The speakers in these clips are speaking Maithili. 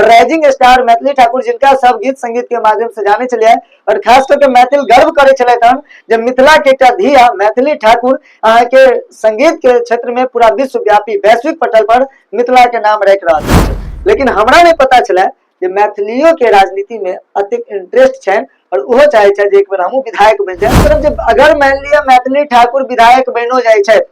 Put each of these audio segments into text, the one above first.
राइजिंग स्टार मैथिली ठाकुर, जिनका सब गीत संगीत के माध्यम से जाने छलियै और खास करके मैथिल गर्व करे छलै तहन जे मिथिला के एकटा धिया मैथिली ठाकुर अहाँके संगीत के क्षेत्र में पूरा विश्वव्यापी वैश्विक पटल पर मिथिला के नाम राखि रहल छै। लेकिन हमरा नहि पता छलै जे मैथिलियो के राजनीति में अतेक इंटरेस्ट छनि और ओहो चाहे छै जे एक बेर हमहूँ विधायक बनि जाए। मतलब जे अगर मानि लिअ मैथिली ठाकुर विधायक बनिओ जाइ छथि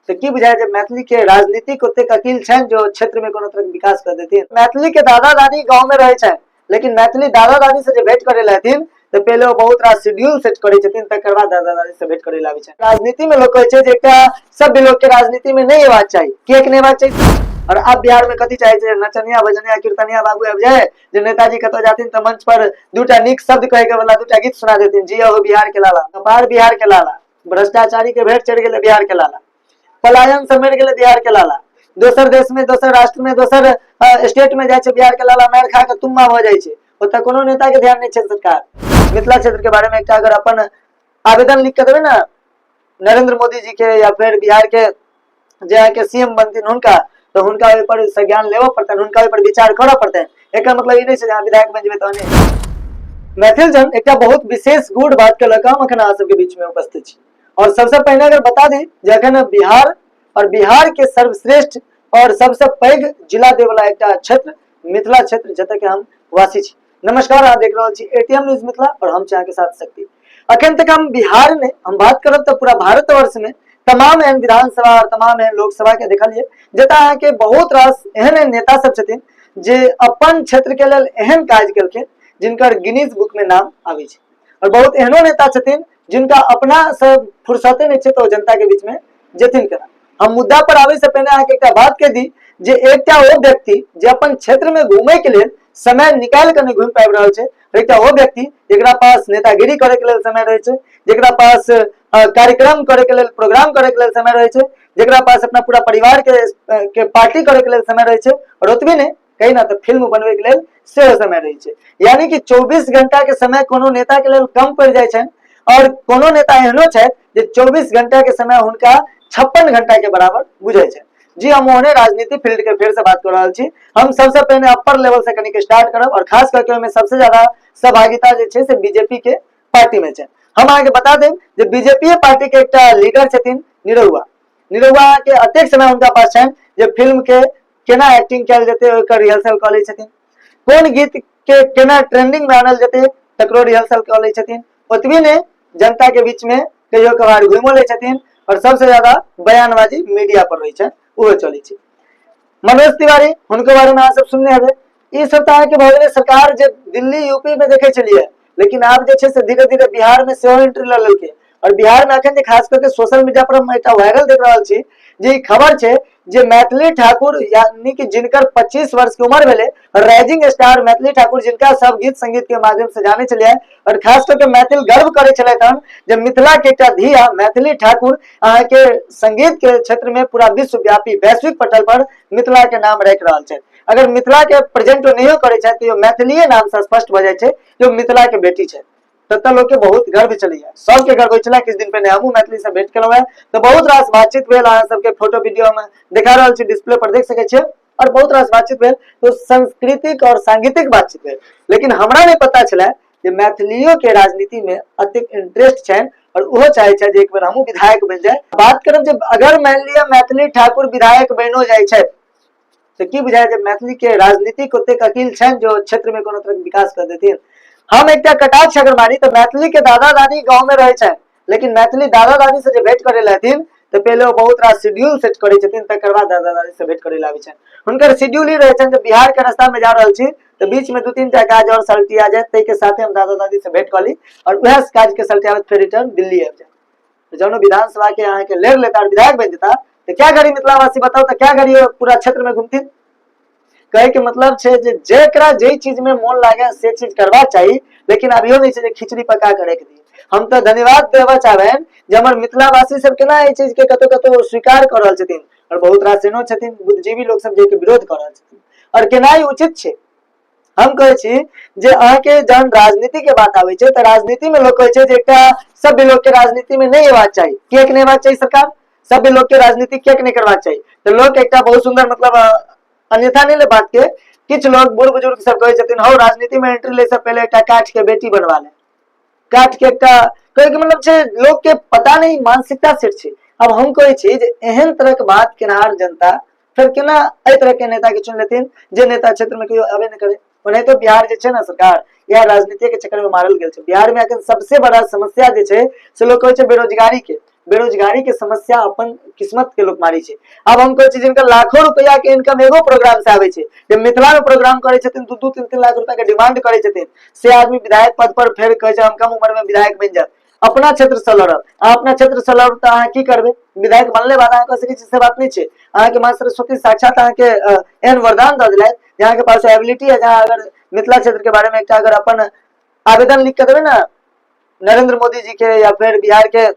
तऽ की बुझाय जे मैथिली के राजनीतिक ओतेक अकील छनि जो क्षेत्र में कोनो तरह के विकास कर देथिन। मैथिली के दादा दादी गांव में रहे छनि, लेकिन मैथिली दादा दादी से जे भेंट करे ला हथिन तऽ पहिले ओ बहुत रास शेड्यूल सेट करे छथिन, तकर बाद दादा दादी से भेंट करे ला आबै छनि। राजनीति में लोग कहै छै जे एकटा सभ्य लोग के राजनीति में नहीं अयबाक चाही। किएक नहि अयबाक चाही? और आब बिहार में कथी चाहे छै? नचनिया भजनिया कीर्तनिया बाबू आबि जाय जे नेताजी कतौ जाथिन तऽ मंच पर दूटा नीक शब्द कहे के बदला दूटा गीत सुना देथिन, जिया हो बिहार के लाला, कपार बिहार के लाला, भ्रष्टाचारी के भेंट चढ़ि गेलै बिहार के लाला, पलायन से मरि गेलै बिहार के लाला, दोसर देश में दोसर राष्ट्र में दोसर स्टेट में जाइ छै बिहार के लाला, मारि खा के तुम्मा भऽ जाइ छै, ओतऽ कोनो नेता के ध्यान नहि छै सरकार। मिथिला क्षेत्र के बारे में एकटा अगर अपन आवेदन लिख के देबै ने नरेंद्र मोदी जी के या फिर बिहार के जे अहाँके सीएम बनथिन हुनका, तऽ हुनका ओहि पर संज्ञान लेबऽ पड़तनि, हुनका ओहि पर विचार करऽ पड़तनि। एकर मतलब ई नहि छै जे अहाँ विधायक बनि जेबै तहने। मैथिल जन एकटा बहुत विशेष गूढ़ बात के लऽ कऽ हम अखन अहाँ सबके बीच में उपस्थित छी। और सबसे पहिने अगर बता दी जे अखन बिहार और बिहार के सर्वश्रेष्ठ और सबसे पैघ जिला देवला एकटा क्षेत्र मिथिला क्षेत्र जतऽ के हम वासी छी। नमस्कार, अहाँ देख रहल छी एटीएम न्यूज मिथिला और हम छी अहाँके साथ शक्ति। अखन तक हम बिहार में हम बात करब तऽ पूरा भारतवर्ष में तमाम एहन विधानसभा और तमाम एहन लोकसभा के देखलियै जतऽ अहाँके बहुत रास एहन एहन नेता सब छथिन जे अपन क्षेत्र के लेल एहन काज केलखिन जिनकर गिनीज बुक में नाम आबै छै, और बहुत एहनो नेता छथिन जिनका अपना से फुर्सते नहि छै तऽ ओ जनता के बीच में जेथिन केना। हम मुद्दा पर आबै से पहिने अहाँके एकटा बात कहि दी जे एकटा ओ व्यक्ति जे अपन क्षेत्र में घूमे के लेल समय निकालि कऽ नहि घूमि पाबि रहल छै, एकटा ओ व्यक्ति जेकरा पास नेतागिरी करे के लेल समय रहै छै, जेकरा पास कार्यक्रम करे के लेल प्रोग्राम करे के लेल समय रहै छै, जेकरा पास अपना पूरा परिवार के पार्टी करे के लेल समय रहै छै, और ओतबे नहि कही ना तऽ फिल्म बनबै के लेल सेहो समय रहै छै। यानी कि 24 घंटा के समय कोनो नेता के लेल कम पड़ि जाइ छनि और कोनो नेता एहनो छथि जे 24 घंटा के समय हुनका 56 घंटा के बराबर बुझै छनि। जी हम ओहने राजनीति फील्ड के फेर से बात कर रहल छी। हम सबसे पहिने अपर लेवल से कनिक स्टार्ट करब और खास करके ओहिमे सबसे ज्यादा सहभागिता जे छै से बीजेपी के पार्टी में छै। हम अहाँके बता देब जे बीजेपी पार्टी के एकटा लीडर छथिन निरहुआ। निरहुआ के अतेक समय हुनका पास छनि जे फिल्म के केना एक्टिंग कयल जेतै ओकर रिहर्सल कऽ लै छथिन, कोन गीत के केना ट्रेंडिंग में आनल जेतै तकरो रिहर्सल कऽ लै छथिन। ओतबे नहि जनता के बीच में कहियो कभार घुमो लै छथिन और सबसे ज्यादा बयानबाजी मीडिया पर रहै छनि, ओहो चलै छै। मनोज तिवारी हुनको बारे में अहाँ सब सुनने हेबै। ई सब तऽ अहाँके भऽ गेलै सरकार जे दिल्ली यूपी में देखै छलियै, लेकिन आब जे छै से धीरे धीरे बिहार में सेहो एंट्री लऽ लेलकै। और बिहार में अखन जे खास करके सोशल मीडिया पर हम एकटा वायरल देख रहल छी जे ई खबर छै जे मैथिली ठाकुर यानी कि जिनकर 25 वर्ष के उम्र भेलै, राइजिंग स्टार मैथिली ठाकुर जिनका सब गीत संगीत के माध्यम से जाने छलियै और खास करके मैथिल गर्व करे छलै तहन जे मिथिला के एकटा धिया मैथिली ठाकुर अहाँके संगीत के क्षेत्र में पूरा विश्वव्यापी वैश्विक पटल पर मिथिला के नाम राखि रहल छथि। अगर मिथिला के प्रेजेंट नहियो करे छथि तो मैथिलीए नाम से स्पष्ट भऽ जाइ छै जे मिथिला के बेटी छै। ततऽ लोक के बहुत गर्व छलैया, सबके गर्व होइ छलै। किछु दिन पहिने हमहूँ मैथिली से भेंट केलहुँ हेँ तऽ बहुत रास बातचीत भेल। अहाँ सबके फोटो वीडियो में देखा रहल छी, डिस्प्ले पर देख सकै छियै। और बहुत रास बातचीत भेल तो सांस्कृतिक और सांगीतिक बातचीत भेल, लेकिन हमरा नहि पता छलै जे मैथिलियो के राजनीति में अतेक इंटरेस्ट छनि और ओहो चाहे छै जे एक बेर हमहूँ विधायक बनि जाए। बात करब जे अगर मानि लिअ मैथिली ठाकुर विधायक बनिओ जाइ छथि तऽ की बुझाय जे मैथिली के राजनीतिक ओतेक अकील छनि जो क्षेत्र में कोनो तरह के विकास कर देथिन। हम एकटा कटाक्ष अगर मारी तऽ मैथिली के दादा दादी गांव में रहै छनि, लेकिन मैथिली दादा दादी से जे भेंट करे ला हथिन तऽ पहिले ओ बहुत रास शेड्यूल सेट करे छथिन, तकर बाद दादा दादी से भेंट करे ला आबै छनि। हुनकर शेड्यूल ई रहै छनि जे बिहार के रास्ता में जा रहल छी तऽ बीच में 2-3 टा काज और सलटिया जाए, ताहि के साथे हम दादा दादी से भेंट कऽ ली और वएह काज के सलटियाबैत फेर रिटर्न दिल्ली आबि जाए। जौन विधानसभा के अहाँके लेर लेता और विधायक बनि जेता तऽ क्या घड़ी मिथिलावासी बताउ तऽ क्या घड़ी पूरा क्षेत्र में घूमथिन। कहे के मतलब छै जे जेकरा जे चीज में मोन लागे से चीज करबाक चाही, लेकिन अभियो नहीं छै जे खिचड़ी पका के राखि दी। हम तऽ धन्यवाद देबऽ चाहबनि जे हमर मिथिलावासी सब केना एहि चीज के कतौ कतौ स्वीकार कऽ रहल छथिन और बहुत रास एहनो छथिन बुद्धिजीवी लोक सब जे के विरोध कऽ रहल छथिन और केनाइ उचित छै। हम कहै छी जे अहाँके जहन राजनीति के बात आबै छै तऽ राजनीति में लोक कहै छै जे एकटा सभ्य लोक के राजनीति में नहि अयबाक चाही। किएक नहि अयबाक चाही सरकार? सभ्य लोक के राजनीति किएक नहि करबाक चाही? तऽ लोक एकटा बहुत सुंदर मतलब अन्यथा नहि ले बात के किछु लोग बूढ़ बुजुर्ग सब कहै छथिन हौ राजनीति में एंट्री लै से पहिले एकटा काठ के बेटी बनवा ले। काठ के एकटा कहै के मतलब छै लोग के पता नहीं मानसिकता सेट छै। अब हम कहै छी जे एहन तरह के बात केनहार जनता फेर केना एहि तरह के नेता के चुन लेथिन जे नेता क्षेत्र में कहियो अबे नहि करे। ओनाहितो बिहार जे छै ने सरकार इएह राजनीति के चक्कर में मारल गेल छै। बिहार में अखन सबसे बड़ा समस्या जे छै से लोग कहै छै बेरोजगारी के। बेरोजगारी के समस्या अपन किस्मत के लोग मारै छै। आब हम कहै छी जिनका लाखों रुपया के इनकम एगो प्रोग्राम से आबै छै, जे मिथिला में प्रोग्राम करै छथिन 2-2 3-3 लाख रुपया के डिमांड करै छथिन, से आदमी विधायक पद पर फेर कहै छै हम कम उम्र में विधायक बनि जायब, अपना क्षेत्र से लड़ब। अहाँ अपना क्षेत्र से लड़ब तऽ अहाँ की करबै? विधायक बनले बाद अहाँ कह सकै छी से बात नहि छै। अहाँके माँ सरस्वती साक्षात अहाँके एहन वरदान दऽ देलथि जे अहाँके पास एबिलिटी है, जहाँ अगर मिथिला क्षेत्र के बारे में एकटा अगर अपन आवेदन लिख के देबै ने नरेंद्र मोदी जी के या फिर बिहार के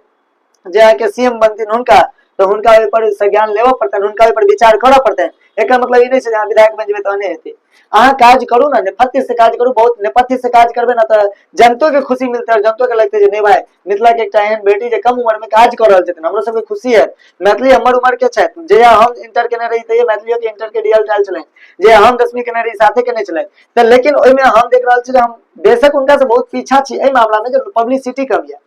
जे अहाँके सीएम बनथिन हुनका, तऽ हुनका ओहि पर संज्ञान लेबऽ पड़तनि, हुनका ओहि पर विचार करऽ पड़तनि। एकर मतलब ई नहि छै जे अहाँ विधायक बनि जेबै तहने हेतै। अहाँ काज करू ने, नेपथ्य से काज करू, बहुत नेपथ्य से काज करबै ने तऽ जनतो के खुशी मिलतै और जनतो के लगतै जे नहि भाई मिथिला के एकटा एहन बेटी जे कम उम्र में काज कऽ रहल छथिन, हमरो सबके खुशी है। मैथिली हमर उम्र के छथि, जहिया हम इंटर केने रही तहिया मैथिलियो के इंटर के रिजल्ट आयल छलनि, जहिया हम 10वीं केने रही साथे केने छलनि, तऽ लेकिन ओहिमे हम देख रहल छी जे हम बेशक हुनका से बहुत पीछा छी एहि मामला में जे पब्लिसिटी कम यऽ,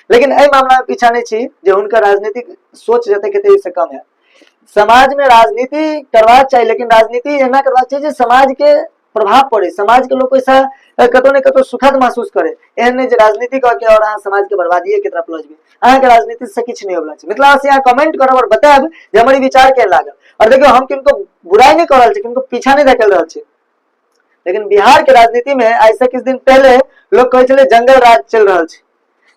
लेकिन एहि मामला में पीछा नहीं छी जे हुनकर राजनीतिक सोच जतेक हेतै ओहिसँ कम है। समाज में राजनीति करबाक चाही, लेकिन राजनीति एना करबाक चाही जे समाज के प्रभाव पड़े, समाज के लोग ओहिसँ कतौ ने कतौ सुखद महसूस करे। एहन नहीं जे राजनीति कऽ के और अहाँ समाज के बर्बादिये के तरफ लऽ जेबै। अहाँके राजनीति से किछु नहीं होबला छै। मिथिलावासी अहाँ कमेंट करब और बतायब जे हमर ई विचार केहन लागल। और देखियौ हम किनको बुराइ नहीं कऽ रहल छी, किनको पीछा नहीं धकेल रहल छी, लेकिन बिहार के राजनीति में आइ से किछु दिन पहले लोग कहै छलै जंगल राज चलि रहल छै।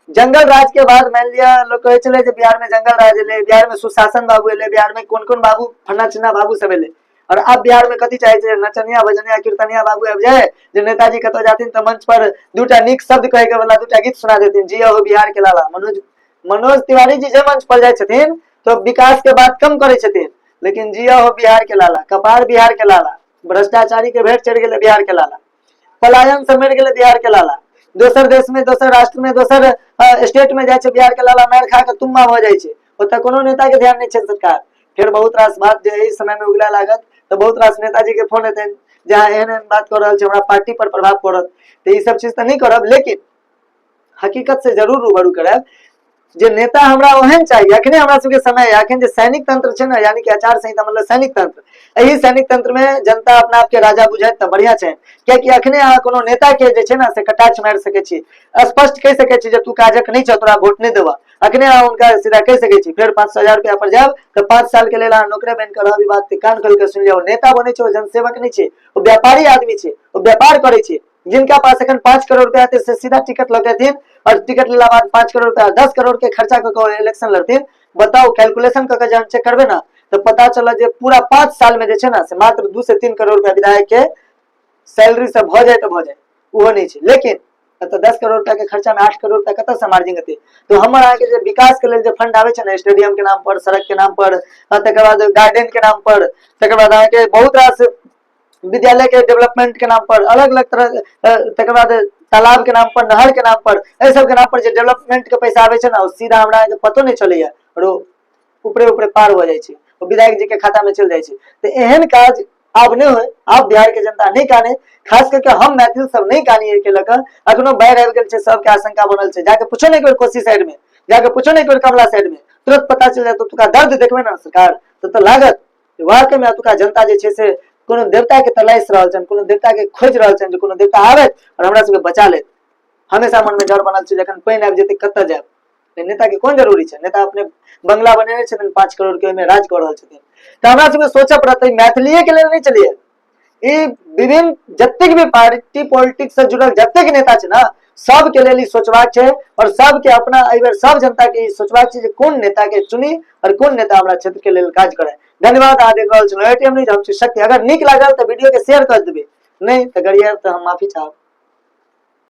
जंगल राज के बाद मान लिया लोग कहै छलै जे बिहार में जंगल राज एलै, बिहार में सुशासन बाबू एलै, बिहार में कोन कोन बाबू फन्ना चिन्ना बाबू सब एलै। और अब बिहार में कथी चाहे छै? नचनिया भजनिया कीर्तनिया बाबू आबि जाए जे नेताजी कतौ जाथिन तऽ मंच पर दूटा नीक शब्द कहे के बदला दूटा गीत सुना देथिन, जिया हो बिहार के लाला। मनोज मनोज तिवारी जी जे मंच पर जाइ छथिन तो विकास के बात कम करै छथिन, लेकिन जिया हो बिहार के लाला, कपार बिहार के लाला, भ्रष्टाचारी के भेंट चढ़ि गेलै बिहार के लाला, पलायन से मरि गेलै बिहार के लाला, दोसर देश में दोसर राष्ट्र में दोसर स्टेट में जाइ छै बिहार के लाला, मारि खा के तुम्मा भऽ जाइ छै, ओतऽ कोनो नेता के ध्यान नहि छै सरकार। फेर बहुत रास बात जे एहि समय में उगला लागत तऽ बहुत रास नेताजी के फोन एतनि जे अहाँ एहन एहन बात कऽ रहल छी, हमरा पार्टी पर प्रभाव पड़त, तऽ ई सब चीज तऽ नहि करब, लेकिन हकीकत से जरूर रूबरू करायब जे नेता हमरा ओहन चाहिए। अखने हमरा सबके समय है, अखन जे सैनिक तंत्र छै ने, यानी कि आचार संहिता मतलब सैनिक तंत्र, एहि सैनिक तंत्र में जनता अपना आप के राजा बुझाइत तऽ बढ़िया छै, कियाकि अखने अहाँ कोनो नेता के जे छै ने से कटाक्ष मारि सकै छी, स्पष्ट कहि सकै छी जे तू काजक नहि छह, तोरा वोट नहि देबह। अखने अहाँ हुनका सीधा कहि सकै छी। फेर 500,000 रुपया पर जायब तऽ 5 साल के लेल अहाँ नौकरे बनि कऽ रहब। ई बात कान खोलि कऽ सुनि लिअ, नेता बनै छै ओ जनसेवक नहि छै, ओ व्यापारी आदमी छै, ओ व्यापार करै छै। जिनका पास एखन 5 करोड़ रुपया हेतै से सीधा टिकट लऽ के एथिन और टिकट लेला बाद 5 करोड़ रुपया 10 करोड़ के खर्चा कऽ के इलेक्शन लड़थिन। बताउ कैलकुलेशन कऽ के जहन चेक करबै ने तऽ पता चलत जे पूरा 5 साल में जे छै ने से मात्र 2 से 3 करोड़ रुपया विधायक के सैलरी से भऽ जाए तऽ भऽ जाए, ओहो नहि छै। लेकिन एतऽ 10 करोड़ रुपया के खर्चा में 8 करोड़ रुपया कतऽ से मार्जिन हेतै? तऽ हमर अहाँके जे विकास के लेल जे फंड आबै छै ने, स्टेडियम के नाम पर, सड़क के नाम पर, तकर बाद गार्डन के नाम पर, तकर बाद अहाँके बहुत रास विद्यालय के डेवलपमेंट के नाम पर, अलग अलग तरह, तकर बाद तालाब के नाम पर, नहर के नाम पर, एहि सब के नाम पर जे डेवलपमेंट के पैसा आबै छै ने, ओ सीधा हमरा अहाँके पतो नहि चलैया और ओ ऊपरे ऊपरे पार भऽ जाइ छै, ओ विधायक जी के खाता में चलि जाइ छै। तऽ एहन काज आब नहि होय, आब बिहार के जनता नहि काने, खास करके हम मैथिल सब नहि कानी एहि के लऽ कऽ। अखनो बाढ़ि आबि गेल छै, सबके आशंका बनल छै, जाके पूछो ने एक बेर कोसी साइड में, जाके पूछो ने एक बेर कमला साइड में, तुरंत पता चलि जायत। ओतुका दर्द देखबै ने सरकार तऽ लागत वाकई में एतुका जनता जे छै से कोनो देवता के तलाश रहल छनि, कोनो देवता के खोजि रहल छनि जे कोनो देवता आबैत और हमरा सबके बचा लेत। हमेशा मन में डर बनल छै जखन पानि आबि जेतै कतऽ जायब। नेता के कोन जरूरी छै, नेता अपने बंगला बनेने छथिन 5 करोड़ के, ओहिमे राज कऽ रहल छथिन। तऽ हमरा सबके सोचऽ पड़त, मैथिलीए के लेल नहि चलिए, ई विभिन्न जतेक भी पार्टी पॉलिटिक्स से जुड़ल जतेक नेता छै ने, सबके लेल ई सोचबाक छै और सबके अपना एहि बेर सब जनता के ई सोचबाक छै जे कोन नेता के चुनी और कोन नेता हमरा क्षेत्र के लेल काज करे। धन्यवाद, अहाँ देख रहल छलहुँ एटीएम न्यूज, हम छी शक्ति। अगर नीक लागल तऽ वीडियो के शेयर कर देबै, नहीं तऽ गरियाब तऽ हम माफी चाहब।